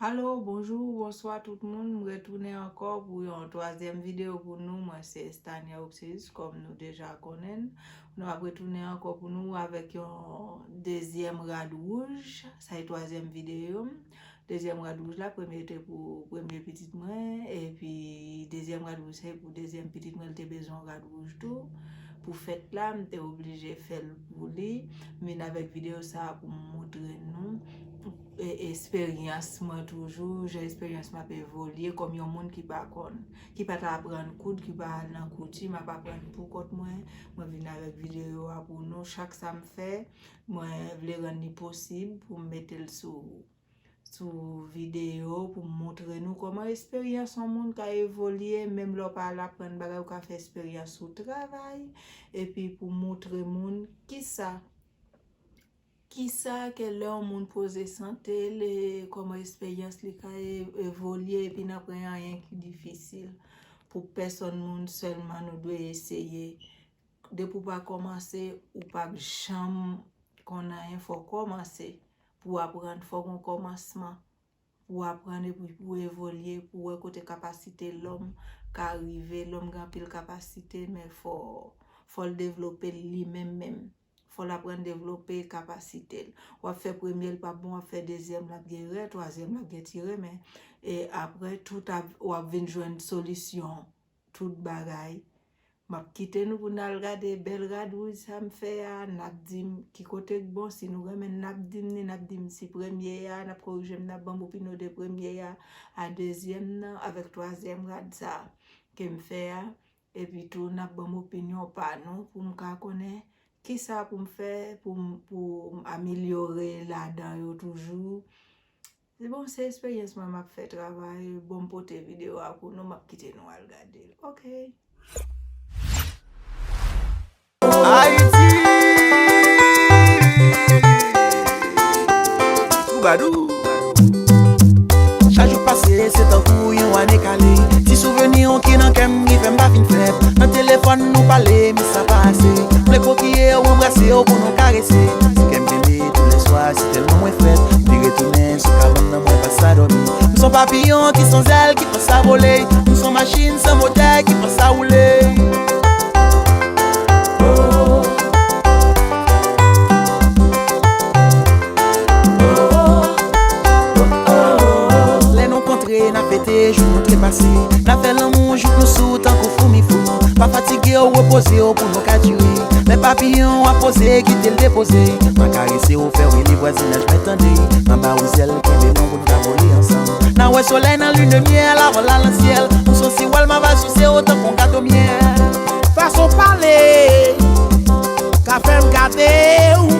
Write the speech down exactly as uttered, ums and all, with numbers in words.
Alo, bonjou, bonswa tout moun. M retounen ankò pou yon twazyèm videyo pou nou. Mwen se Stania Oxis, kòm nou deja konnen. Nou ap retounen ankò pou nou avèk yon dezyèm rad wouj. Sa e twazyèm videyo m. Dezyèm rad wouj la, premye te pou premye pitit mwen, epi dezyèm rad wouj se pou dezyèm pitit mwen, li te bezwen yon rad wouj tou. Pou fèt la, m te oblije fè l pou li. M vin avèk videyo sa a pou m montre nou, e, esperyans mwen toujou, jan esperyans mwen ap evolye kòm yon moun ki pa konn, ki pa t aprann koud, ki pa al nan kouti, m ap aprann pou kont mwen. Mwen vin avèk videyo a pou nou. Chak sa m fè, mwen vle rann li posib pou m mete l sou, sou videyo, pou m montre nou kòman esperyans yon moun ka evolye, menm lè w pa al aprann bagay, ou ka fè esperyans sou travay, epi pou montre moun kisa, kisa ke lè yon moun poze sante l, e kòman esperyans li ka e-, evolye, epi n ap gen anyen ki difisil. Pou pèsòn moun sèlman nou dwe eseye. Depi w pa kòmanse, ou p ap janm konn anyen, fò w kòmanse. Pou w aprann, fò w gen yon kòmansman. Pou w aprann epi pou w evolye, pou w wè kote kapasite lòm ka rive. Lòm gen anpil kapasite, men fò, fò l devlope l li menm menm. Fò l aprann devlope kapasite l. W ap fè premye, l p ap bon, w ap fè dezyèm, l ap gen erè, twazyèm, l ap gen ti renmen. E apre, tout ap, w ap vin jwenn solisyon tout bagay. M ap kite nou pou n al gade bèl rad wouj sa m fè a. N ap di m ki kote k bon, si nou renmen n ap di m ni, n ap di m si premye a, n ap korije m, n ap ban m opinyon de premye a, a dezyèm nan, avèk twazyèm rad sa ke m fè a. Epi tou, n ap ban m opinyon pa nou pou m ka konnen kisa pou m fè pou m, pou m amelyore ladan yo toujou. Se bon, se esperyans mwen, m ap fè travay. Bon, m pote videyo a pou nou, m ap kite nou al gade l. Oke. Ayiti! Twoubadou! Chak jou k pase, se tankou yon ane kale. Ti souvni ki nan kè m, ki fè m pa fin fèt. Nan telefòn nou pale, men sa pa ase. M vle kokiye w, anbrase w pou nou karese. Ti kè m kenbe touleswa, si tèlman mwen frèt. M vle retounen sou kabann nan, mwen pa sa dòmi. M s on papiyon ki san zèl, ki panse a vole. M s on machin san motè, ki panse a woule. Oh, oh, oh. Lè nou kontre, n ap fete jou nou trepase. N ap fè lanmou jouk nou sou tankou foumi fou. Pa fatige w, repoze w pou nou ka dire. Lè papiyon ap poze, kite l depoze. M a karese w, fè w rele vwazinaj mwen tande. M a ba w zèl, kenbe men w pou n ka vole ansanm. N a wè solèy nan linnemyèl avan l al nan syèl. M s on siwèl, m a va souse w tankou yon gato myèl. Fason w pale ka fè m gade w.